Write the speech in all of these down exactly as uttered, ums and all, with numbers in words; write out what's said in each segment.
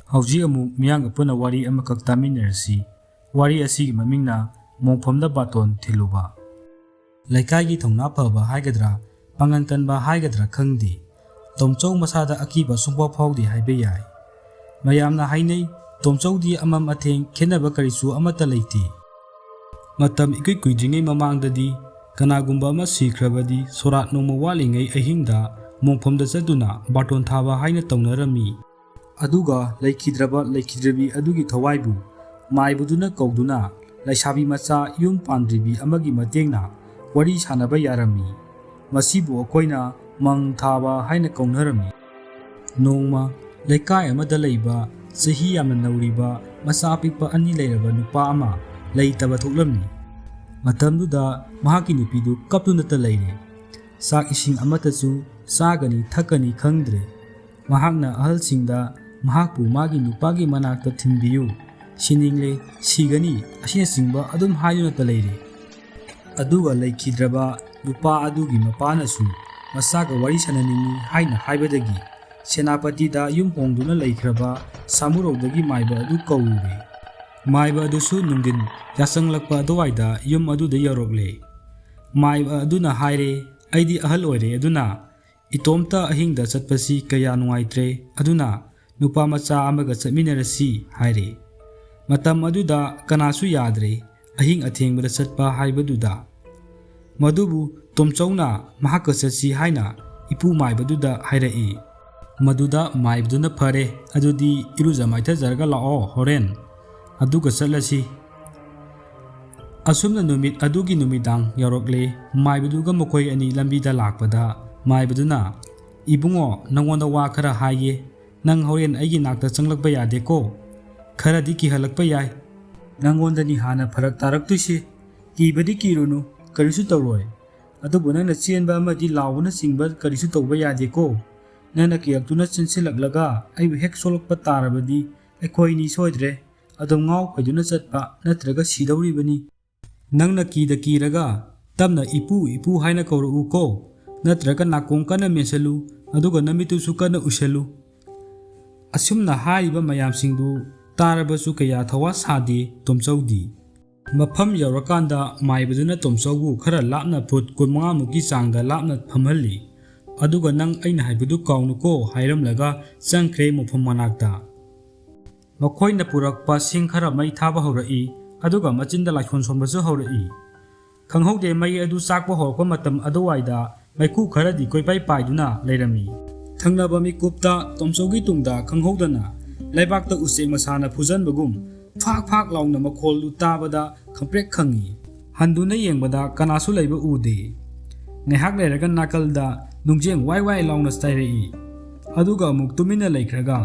ꯍꯧꯖꯤꯛ ꯑꯃꯨꯛ ꯃꯤꯌꯥꯝꯒ ꯄꯨꯟꯅ ꯋꯥꯔꯤ ꯑꯃꯈꯛ ꯇꯥꯃꯤꯟꯅꯔꯁꯤ꯫ ꯋꯥꯔꯤ ꯑꯁꯤꯒꯤ ꯃꯃꯤꯡꯅ ꯃꯣꯡꯐꯝꯗ ꯕꯥꯇꯣꯟ ꯊꯤꯜꯂꯨꯕ꯫ ꯂꯩꯀꯥꯏꯒꯤ ꯊꯧꯅꯥ ꯐꯕ ꯍꯥꯏꯒꯗ꯭ꯔꯥ, ꯄꯥꯡꯒꯟ ꯀꯟꯕ ꯍꯥꯏꯒꯗ꯭ꯔꯥ ꯈꯪꯗꯦ, ꯇꯣꯝꯆꯧ ꯃꯁꯥꯗ ꯑꯀꯤꯕ ꯁꯨꯡꯐꯥꯎ ꯐꯥꯎꯗꯦ ꯍꯥꯏꯕ ꯌꯥꯏ꯫ ꯃꯌꯥꯝꯅ ꯍꯥꯏꯅꯩ, ꯇꯣꯝꯆꯧꯗꯤ ꯑꯃꯝ ꯑꯊꯦꯡ ꯈꯦꯠꯅꯕ ꯀꯔꯤꯁꯨ ꯑꯃꯠꯇ ꯂꯩꯇꯦ꯫ ꯃꯇꯝ ꯏꯀꯨꯏ ꯀꯨꯏꯗ꯭ꯔꯤꯉꯩ ꯃꯃꯥꯡꯗꯗꯤ ꯀꯅꯥꯒꯨꯝꯕ ꯑꯃ ꯁꯤꯈ꯭ꯔꯕꯗꯤ ꯁꯣꯔꯥꯠ ꯅꯣꯡꯃ ꯋꯥꯠꯂꯤꯉꯩ ꯑꯍꯤꯡꯗ ꯃꯣꯡꯐꯝꯗ ꯆꯠꯇꯨꯅ ꯕꯥꯔꯇꯣꯟ ꯊꯥꯕ ꯍꯥꯏꯅ ꯇꯧꯅꯔꯝꯃꯤ꯫ ꯑꯗꯨꯒ ꯂꯩꯈꯤꯗ꯭ꯔꯕ ꯂꯩꯈꯤꯗ꯭ꯔꯕꯤ ꯑꯗꯨꯒꯤ ꯊꯋꯥꯏꯕꯨ ꯃꯥꯏꯕꯗꯨꯅ ꯀꯧꯗꯨꯅ ꯂꯩꯁꯥꯕꯤ ꯃꯆꯥ ꯌꯨꯝ ꯄꯥꯟꯗ꯭ꯔꯤꯕꯤ ꯑꯃꯒꯤ ꯃꯇꯦꯡꯅ ꯋꯥꯔꯤ ꯁꯥꯟꯅꯕ ꯌꯥꯔꯝꯃꯤ꯫ ꯃꯁꯤꯕꯨ ꯑꯩꯈꯣꯏꯅ ꯃꯪ ꯊꯥꯕ ꯍꯥꯏꯅ ꯀꯧꯅꯔꯝꯃꯤ꯫ ꯅꯣꯡꯃ ꯂꯩꯀꯥꯏ ꯑꯃꯗ ꯂꯩꯕ ꯆꯍꯤ ꯌꯥꯝꯅ ꯅꯧꯔꯤꯕ ꯃꯆꯥ ꯑꯄꯤꯛꯄ ꯑꯅꯤ ꯂꯩꯔꯕ ꯅꯨꯄꯥ ꯑꯃ ꯂꯩꯇꯕ ꯊꯣꯛꯂꯝꯃꯤ꯫ ꯃꯇꯝꯗꯨꯗ ꯃꯍꯥꯛꯀꯤ ꯅꯨꯄꯤꯗꯨ ꯀꯞꯇꯨꯅꯇ ꯂꯩꯔꯦ꯫ ꯆꯥꯛ ꯏꯁꯤꯡ ꯑꯃꯠꯇꯁꯨ ꯆꯥꯒꯅꯤ ꯊꯛꯀꯅꯤ ꯈꯪꯗ꯭ꯔꯦ꯫ ꯃꯍꯥꯛꯅ ꯑꯍꯜꯁꯤꯡꯗ ꯃꯍꯥꯛꯄꯨ ꯃꯥꯒꯤ ꯅꯨꯄꯥꯒꯤ ꯃꯅꯥꯛꯇ ꯊꯤꯟꯕꯤꯌꯨ, ꯁꯤꯅꯤꯡꯂꯦ, ꯁꯤꯒꯅꯤ ꯑꯁꯤꯅꯆꯤꯡꯕ ꯑꯗꯨꯝ ꯍꯥꯏꯗꯨꯅꯇ ꯂꯩꯔꯦ꯫ ꯑꯗꯨꯒ ꯂꯩꯈꯤꯗ꯭ꯔꯕ ꯅꯨꯄꯥ ꯑꯗꯨꯒꯤ ꯃꯄꯥꯅꯁꯨ ꯃꯆꯥꯒ ꯋꯥꯔꯤ ꯁꯥꯟꯅꯅꯤꯡꯏ ꯍꯥꯏꯅ ꯍꯥꯏꯕꯗꯒꯤ ꯁꯦꯅꯥꯄꯇꯤꯗ ꯌꯨꯝ ꯍꯣꯡꯗꯨꯅ ꯂꯩꯈ꯭ꯔꯕ ꯁꯥꯃꯨꯔꯧꯗꯒꯤ ꯃꯥꯏꯕ ꯑꯗꯨ ꯀꯧꯔꯨꯔꯦ꯫ ꯃꯥꯏꯕ ꯑꯗꯨꯁꯨ ꯅꯨꯡꯊꯤꯟ ꯌꯥꯆꯪꯂꯛꯄ ꯑꯗꯨꯋꯥꯏꯗ ꯌꯨꯝ ꯑꯗꯨꯗ ꯌꯧꯔꯛꯂꯦ꯫ ꯃꯥꯏꯕ ꯑꯗꯨꯅ ꯍꯥꯏꯔꯦ, "ꯑꯩꯗꯤ ꯑꯍꯜ ꯑꯣꯏꯔꯦ, ꯑꯗꯨꯅ ꯏꯇꯣꯝꯇ ꯑꯍꯤꯡꯗ ꯆꯠꯄꯁꯤ ꯀꯌꯥ ꯅꯨꯡꯉꯥꯏꯇ꯭ꯔꯦ, ꯑꯗꯨꯅ ꯅꯨꯄꯥ ꯃꯆꯥ ꯑꯃꯒ ꯆꯠꯃꯤꯟꯅꯔꯁꯤ" ꯍꯥꯏꯔꯦ꯫ ꯃꯇꯝ ꯑꯗꯨꯗ ꯀꯅꯥꯁꯨ ꯌꯥꯗ꯭ꯔꯦ, ꯑꯍꯤꯡ ꯑꯊꯦꯡꯕꯗ ꯆꯠꯄ ꯍꯥꯏꯕꯗꯨꯗ꯫ ꯃꯗꯨꯕꯨ ꯇꯣꯝꯆꯧꯅ ꯃꯍꯥꯛꯀ ꯆꯠꯁꯤ ꯍꯥꯏꯅ ꯏꯄꯨ ꯃꯥꯏꯕꯗꯨꯗ ꯍꯥꯏꯔꯛꯏ꯫ ꯃꯗꯨꯗ ꯃꯥꯏꯕꯗꯨꯅ, "ꯐꯔꯦ, ꯑꯗꯨꯗꯤ ꯏꯔꯨꯖ ꯃꯥꯏꯊꯖꯔꯒ ꯂꯥꯛꯑꯣ ꯍꯣꯔꯦꯟ, ꯑꯗꯨꯒ ꯆꯠꯂꯁꯤ"꯫ ꯑꯁꯨꯝꯅ ꯅꯨꯃꯤꯠ ꯑꯗꯨꯒꯤ ꯅꯨꯃꯤꯗꯥꯡ ꯌꯧꯔꯛꯂꯦ꯫ ꯃꯥꯏꯕꯗꯨꯒ ꯃꯈꯣꯏ ꯑꯅꯤ ꯂꯝꯕꯤꯗ ꯂꯥꯛꯄꯗ ꯃꯥꯏꯕꯗꯨꯅ, "ꯏꯕꯨꯡꯉꯣ, ꯅꯪꯉꯣꯟꯗ ꯋꯥ ꯈꯔ ꯍꯥꯏꯒꯦ꯫ ꯅꯪ ꯍꯣꯔꯦꯟ ꯑꯩꯒꯤ ꯅꯥꯛꯇ ꯆꯪꯂꯛꯄ ꯌꯥꯗꯦꯀꯣ꯫ ꯈꯔꯗꯤ ꯀꯤꯍꯜꯂꯛꯄ ꯌꯥꯏ꯫ ꯅꯪꯉꯣꯟꯗꯅꯤ ꯍꯥꯟꯅ ꯐꯔꯛ ꯇꯥꯔꯛꯇꯣꯏꯁꯦ꯫ ꯀꯤꯕꯗꯤ ꯀꯤꯔꯨꯅꯨ, ꯀꯔꯤꯁꯨ ꯇꯧꯔꯣꯏ꯫ ꯑꯗꯨꯕꯨ ꯅꯪꯅ ꯆꯦꯟꯕ ꯑꯃꯗꯤ ꯂꯥꯎꯕꯅꯆꯤꯡꯕ ꯀꯔꯤꯁꯨ ꯇꯧꯕ ꯌꯥꯗꯦꯀꯣ꯫ ꯅꯪꯅ ꯀꯤꯔꯛꯇꯨꯅ ꯆꯦꯟꯁꯤꯜꯂꯛꯂꯒ ꯑꯩꯕꯨ ꯍꯦꯛ ꯁꯣꯛꯂꯛꯄ ꯇꯥꯔꯕꯗꯤ ꯑꯩꯈꯣꯏꯅꯤ ꯁꯣꯏꯗ꯭ꯔꯦ꯫ ꯑꯗꯨꯝ ꯉꯥꯎ ꯐꯩꯗꯨꯅ ꯆꯠꯄ ꯅꯠꯇ꯭ꯔꯒ ꯁꯤꯗꯧꯔꯤꯕꯅꯤ꯫ ꯅꯪꯅ ꯀꯤꯗ ꯀꯤꯔꯒ ꯇꯞꯅ 'ꯏꯄꯨ, ꯏꯄꯨ' ꯍꯥꯏꯅ ꯀꯧꯔꯛꯎꯀꯣ, ꯅꯠꯇ꯭ꯔꯒ ꯅꯥꯀꯣꯡ ꯀꯟꯅ ꯃꯦꯟꯁꯤꯜꯂꯨ, ꯑꯗꯨꯒ ꯅꯃꯤꯠꯇꯨꯁꯨ ꯀꯟꯅ ꯎꯏꯁꯤꯜꯂꯨ"꯫ ꯑꯁꯨꯝꯅ ꯍꯥꯏꯔꯤꯕ ꯃꯌꯥꯝꯁꯤꯡꯗꯨ ꯇꯥꯔꯕꯁꯨ ꯀꯌꯥ ꯊꯋꯥ ꯁꯥꯗꯦ ꯇꯣꯝꯆꯧꯗꯤ꯫ ꯃꯐꯝ ꯌꯧꯔꯀꯥꯟꯗ ꯃꯥꯏꯕꯗꯨꯅ ꯇꯣꯝꯆꯧꯕꯨ ꯈꯔ ꯂꯥꯞꯅ ꯐꯨꯠ ꯀꯨꯟꯃꯉꯥ ꯃꯨꯛꯀꯤ ꯆꯥꯡꯗ ꯂꯥꯞꯅ ꯐꯝꯍꯜꯂꯤ꯫ ꯑꯗꯨꯒ "ꯅꯪ ꯑꯩꯅ ꯍꯥꯏꯕꯗꯨ ꯀꯥꯎꯅꯨꯀꯣ" ꯍꯥꯏꯔꯝꯂꯒ ꯆꯪꯈ꯭ꯔꯦ ꯃꯣꯐꯝ ꯃꯅꯥꯛꯇ꯫ ꯃꯈꯣꯏꯅ ꯄꯨꯔꯛꯄ ꯁꯤꯡ ꯈꯔ ꯃꯩ ꯊꯥꯕ ꯍꯧꯔꯛꯏ, ꯑꯗꯨꯒ ꯃꯆꯤꯟꯗ ꯂꯥꯏꯁꯣꯟ ꯁꯣꯟꯕꯁꯨ ꯍꯧꯔꯛꯏ꯫ ꯈꯪꯍꯧꯗꯦ, ꯃꯩ ꯑꯗꯨ ꯆꯥꯛꯄ ꯍꯧꯔꯛꯄ ꯃꯇꯝ ꯑꯗꯨꯋꯥꯏꯗ ꯃꯩꯈꯨ ꯈꯔꯗꯤ ꯀꯣꯏꯄꯥꯏ ꯄꯥꯏꯗꯨꯅ ꯂꯩꯔꯝꯃꯤ꯫ ꯊꯪꯅꯕ ꯃꯤꯀꯨꯞꯇ ꯇꯣꯝꯆꯧꯒꯤ ꯇꯨꯡꯗ ꯈꯪꯍꯧꯗꯅ ꯂꯩꯕꯥꯛꯇ ꯎꯆꯦꯛ ꯃꯁꯥꯅ ꯐꯨꯖꯟꯕꯒꯨꯝ ꯐꯥꯛ ꯐꯥꯛ ꯂꯥꯎꯅ ꯃꯈꯣꯜꯗꯨ ꯇꯥꯕꯗ ꯈꯪꯄ꯭ꯔꯦꯛ ꯈꯪꯉꯤ꯫ ꯍꯟꯗꯨꯅ ꯌꯦꯡꯕꯗ ꯀꯅꯥꯁꯨ ꯂꯩꯕ ꯎꯗꯦ꯫ ꯉꯥꯏꯍꯥꯛ ꯂꯩꯔꯒ ꯅꯥꯀꯜꯗ ꯅꯨꯡꯖꯦꯡ ꯋꯥꯏ ꯋꯥꯏ ꯂꯥꯎꯅ ꯆꯥꯏꯔꯛꯏ꯫ ꯑꯗꯨꯒ ꯑꯃꯨꯛ ꯇꯨꯃꯤꯟꯅ ꯂꯩꯈ꯭ꯔꯒ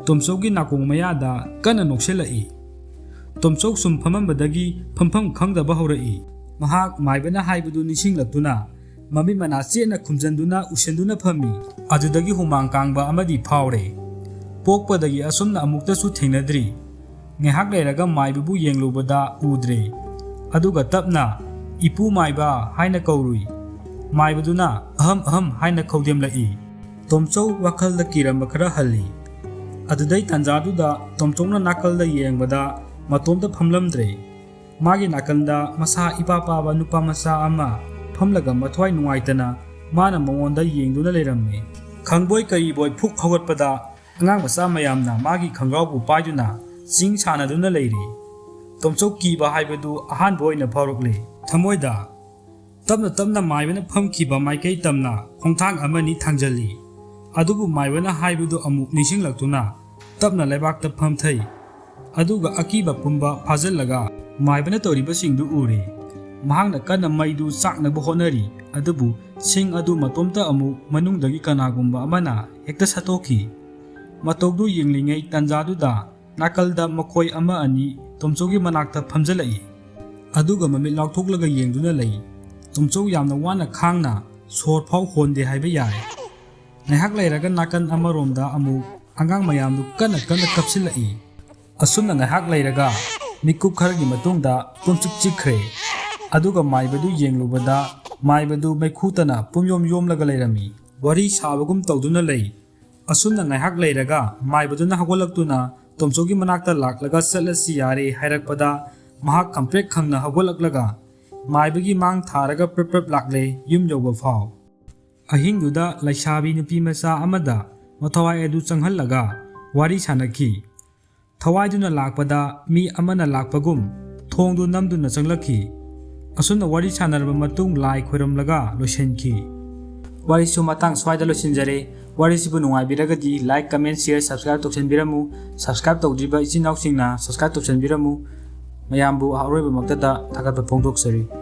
ꯇꯣꯝꯆꯧꯒꯤ ꯅꯥꯀꯣꯡ ꯃꯌꯥꯗ ꯀꯟꯅ ꯅꯣꯛꯁꯤꯜꯂꯛꯏ꯫ ꯇꯣꯝꯆꯧ ꯁꯨꯝ ꯐꯝꯃꯝꯕꯗꯒꯤ ꯐꯝꯐꯝ ꯈꯪꯗꯕ ꯍꯧꯔꯛꯏ꯫ ꯃꯍꯥꯛ ꯃꯥꯏꯕꯅ ꯍꯥꯏꯕꯗꯨ ꯅꯤꯡꯁꯤꯡꯂꯛꯇꯨꯅ ꯃꯃꯤꯠ ꯃꯅꯥ ꯆꯦꯠꯅ ꯈꯨꯝꯖꯤꯟꯗꯨꯅ ꯎꯁꯤꯟꯗꯨꯅ ꯐꯝꯃꯤ꯫ ꯑꯗꯨꯗꯒꯤ ꯍꯨꯃꯥꯡ ꯀꯥꯡꯕ ꯑꯃꯗꯤ ꯐꯥꯎꯔꯦ꯫ ꯄꯣꯛꯄꯗꯒꯤ ꯑꯁꯨꯝꯅ ꯑꯃꯨꯛꯇꯁꯨ ꯊꯦꯡꯅꯗ꯭ꯔꯤ꯫ ꯉꯥꯏꯍꯥꯛ ꯂꯩꯔꯒ ꯃꯥꯏꯕꯕꯨ ꯌꯦꯡꯂꯨꯕꯗ ꯎꯗ꯭ꯔꯦ꯫ ꯑꯗꯨꯒ ꯇꯞꯅ "ꯏꯄꯨ ꯃꯥꯏꯕ" ꯍꯥꯏꯅ ꯀꯧꯔꯨꯏ꯫ ꯃꯥꯏꯕꯗꯨꯅ "ꯑꯍꯝ ꯑꯍꯝ" ꯍꯥꯏꯅ ꯈꯧꯗꯦꯝꯂꯛꯏ꯫ ꯇꯣꯝꯆꯧ ꯋꯥꯈꯜꯗ ꯀꯤꯔꯝꯕ ꯈꯔ ꯍꯜꯂꯤ꯫ ꯑꯗꯨꯗꯩ ꯇꯥꯟꯖꯥꯗꯨꯗ ꯇꯣꯝꯆꯧꯅ ꯅꯥꯀꯜꯗ ꯌꯦꯡꯕꯗ ꯃꯇꯣꯝꯇ ꯐꯝꯂꯝꯗ꯭ꯔꯦ꯫ ꯃꯥꯒꯤ ꯅꯥꯀꯟꯗ ꯃꯁꯥ ꯏꯄꯥ ꯄꯥꯕ ꯅꯨꯄꯥ ꯃꯆꯥ ꯑꯃ ꯐꯝꯂꯒ ꯃꯊ꯭ꯋꯥꯏ ꯅꯨꯡꯉꯥꯏꯇꯅ ꯃꯥꯅ ꯃꯉꯣꯟꯗ ꯌꯦꯡꯗꯨꯅ ꯂꯩꯔꯝꯃꯤ꯫ ꯈꯪꯕꯣꯏ ꯀꯔꯤꯕꯣꯏ ꯐꯨꯛ ꯍꯧꯒꯠꯄꯗ ꯑꯉꯥꯡ ꯃꯆꯥ ꯃꯌꯥꯝꯅ ꯃꯥꯒꯤ ꯈꯪꯒ꯭ꯔꯥꯎꯕꯨ ꯄꯥꯏꯗꯨꯅ ꯆꯤꯡ ꯁꯥꯟꯅꯗꯨꯅ ꯂꯩꯔꯤ꯫ ꯇꯣꯝꯆꯧ ꯀꯤꯕ ꯍꯥꯏꯕꯗꯨ ꯑꯍꯥꯟꯕ ꯑꯣꯏꯅ ꯐꯥꯎꯔꯛꯂꯤ꯫ ꯊꯃꯣꯏꯗ ꯇꯞꯅ ꯇꯞꯅ ꯃꯥꯏꯕꯅ ꯐꯝꯈꯤꯕ ꯃꯥꯏꯀꯩ ꯇꯝꯅ ꯈꯣꯡꯊꯥꯡ ꯑꯃꯅꯤ ꯊꯥꯡꯖꯜꯂꯤ꯫ ꯑꯗꯨꯕꯨ ꯃꯥꯏꯕꯅ ꯍꯥꯏꯕꯗꯨ ꯑꯃꯨꯛ ꯅꯤꯡꯁꯤꯡꯂꯛꯇꯨꯅ ꯇꯞꯅ ꯂꯩꯕꯥꯛꯇ ꯐꯝꯊꯩ꯫ ꯑꯗꯨꯒ ꯑꯀꯤꯕ ꯄꯨꯝꯕ ꯐꯥꯖꯤꯜꯂꯒ ꯃꯥꯏꯕꯅ ꯇꯧꯔꯤꯕꯁꯤꯡꯗꯨ ꯎꯔꯦ꯫ ꯃꯍꯥꯛꯅ ꯀꯟꯅ ꯃꯩꯗꯨ ꯆꯥꯛꯅꯕ ꯍꯣꯠꯅꯔꯤ, ꯑꯗꯨꯕꯨ ꯁꯤꯡ ꯑꯗꯨ ꯃꯇꯣꯝꯇ ꯑꯃꯨꯛ ꯃꯅꯨꯡꯗꯒꯤ ꯀꯅꯥꯒꯨꯝꯕ ꯑꯃꯅ ꯍꯦꯛꯇ ꯁꯠꯇꯣꯛꯈꯤ꯫ ꯃꯇꯧꯗꯨ ꯌꯦꯡꯂꯤꯉꯩ ꯇꯥꯟꯖꯥꯗꯨꯗ ꯅꯥꯀꯜꯗ ꯃꯈꯣꯏ ꯑꯃ ꯑꯅꯤ ꯇꯣꯝꯆꯧꯒꯤ ꯃꯅꯥꯛꯇ ꯐꯝꯖꯤꯜꯂꯛꯏ꯫ ꯑꯗꯨꯒ ꯃꯃꯤꯠ ꯂꯥꯎꯊꯣꯛꯂꯒ ꯌꯦꯡꯗꯨꯅ ꯂꯩ꯫ ꯇꯣꯝꯆꯧ ꯌꯥꯝꯅ ꯋꯥꯅ ꯈꯥꯡꯅ ꯁꯣꯔ ꯐꯥꯎ ꯍꯣꯟꯗꯦ ꯍꯥꯏꯕ ꯌꯥꯏ꯫ ꯉꯥꯏꯍꯥꯛ ꯂꯩꯔꯒ ꯅꯥꯀꯟ ꯑꯃꯔꯣꯝꯗ ꯑꯃꯨꯛ ꯑꯉꯥꯡ ꯃꯌꯥꯝꯗꯨ ꯀꯟꯅ ꯀꯟꯅ ꯀꯞꯁꯤꯜꯂꯛꯏ꯫ ꯑꯁꯨꯝꯅ ꯉꯥꯏꯍꯥꯛ ꯂꯩꯔꯒ ꯃꯤꯀꯨꯞ ꯈꯔꯒꯤ ꯃꯇꯨꯡꯗ ꯄꯨꯝꯆꯤꯛ ꯆꯤꯛꯈ꯭ꯔꯦ꯫ ꯑꯗꯨꯒ ꯃꯥꯏꯕꯗꯨ ꯌꯦꯡꯂꯨꯕꯗ ꯃꯥꯏꯕꯗꯨ ꯃꯩꯈꯨꯇꯅ ꯄꯨꯝꯌꯣꯝ ꯌꯣꯝꯂꯒ ꯂꯩꯔꯝꯃꯤ꯫ ꯋꯥꯔꯤ ꯁꯥꯕꯒꯨꯝ ꯇꯧꯗꯨꯅ ꯂꯩ꯫ ꯑꯁꯨꯝꯅ ꯉꯥꯏꯍꯥꯛ ꯂꯩꯔꯒ ꯃꯥꯏꯕꯗꯨꯅ ꯍꯧꯒꯠꯂꯛꯇꯨꯅ ꯇꯣꯝꯆꯧꯒꯤ ꯃꯅꯥꯛꯇ ꯂꯥꯛꯂꯒ "ꯆꯠꯂꯁꯤ ꯌꯥꯔꯦ" ꯍꯥꯏꯔꯛꯄꯗ, ꯃꯍꯥꯛ ꯈꯪꯄ꯭ꯔꯦꯛ ꯈꯪꯅ ꯍꯧꯒꯠꯂꯛꯂꯒ ꯃꯥꯏꯕꯒꯤ ꯃꯥꯡ ꯊꯥꯔꯒ ꯄ꯭ꯔꯞ ꯄ꯭ꯔꯞ ꯂꯥꯛꯂꯦ ꯌꯨꯝ ꯌꯧꯕ ꯐꯥꯎ꯫ ꯑꯍꯤꯡꯗꯨꯗ ꯂꯩꯁꯥꯕꯤ ꯅꯨꯄꯤ ꯃꯆꯥ ꯑꯃꯗ ꯃꯊꯋꯥꯏ ꯑꯗꯨ ꯆꯪꯍꯜꯂꯒ ꯋꯥꯔꯤ ꯁꯥꯟꯅꯈꯤ꯫ ꯊꯋꯥꯏꯗꯨꯅ ꯂꯥꯛꯄꯗ ꯃꯤ ꯑꯃꯅ ꯂꯥꯛꯄꯒꯨꯝ ꯊꯣꯡꯗꯨ ꯅꯝꯗꯨꯅ ꯆꯪꯂꯛꯈꯤ꯫ ꯑꯁꯨꯝꯅ ꯋꯥꯔꯤ ꯁꯥꯟꯅꯔꯕ ꯃꯇꯨꯡ ꯂꯥꯏ ꯈꯣꯏꯔꯝꯂꯒ ꯂꯣꯏꯁꯤꯟꯈꯤ꯫ ꯋꯥꯔꯤꯁꯨ ꯃꯇꯥꯡ ꯁ꯭ꯋꯥꯏꯗ ꯂꯣꯏꯁꯤꯟꯖꯔꯦ꯫ ꯋꯥꯔꯤꯁꯤꯕꯨ ꯅꯨꯡꯉꯥꯏꯕꯤꯔꯒꯗꯤ like, comment, share, subscribe ꯇꯧꯁꯟꯕꯤꯔꯝꯃꯨ꯫ Subscribe ꯇꯧꯗ꯭ꯔꯤꯕ ꯏꯆꯤꯟ ꯏꯅꯥꯎꯁꯤꯡꯅ subscribe ꯇꯧꯁꯟꯕꯤꯔꯝꯃꯨ꯫ ꯃꯌꯥꯝꯕꯨ ꯑꯔꯣꯏꯕꯃꯛꯇꯗ ꯊꯥꯒꯠꯄ ꯐꯣꯡꯗꯣꯛꯆꯔꯤ꯫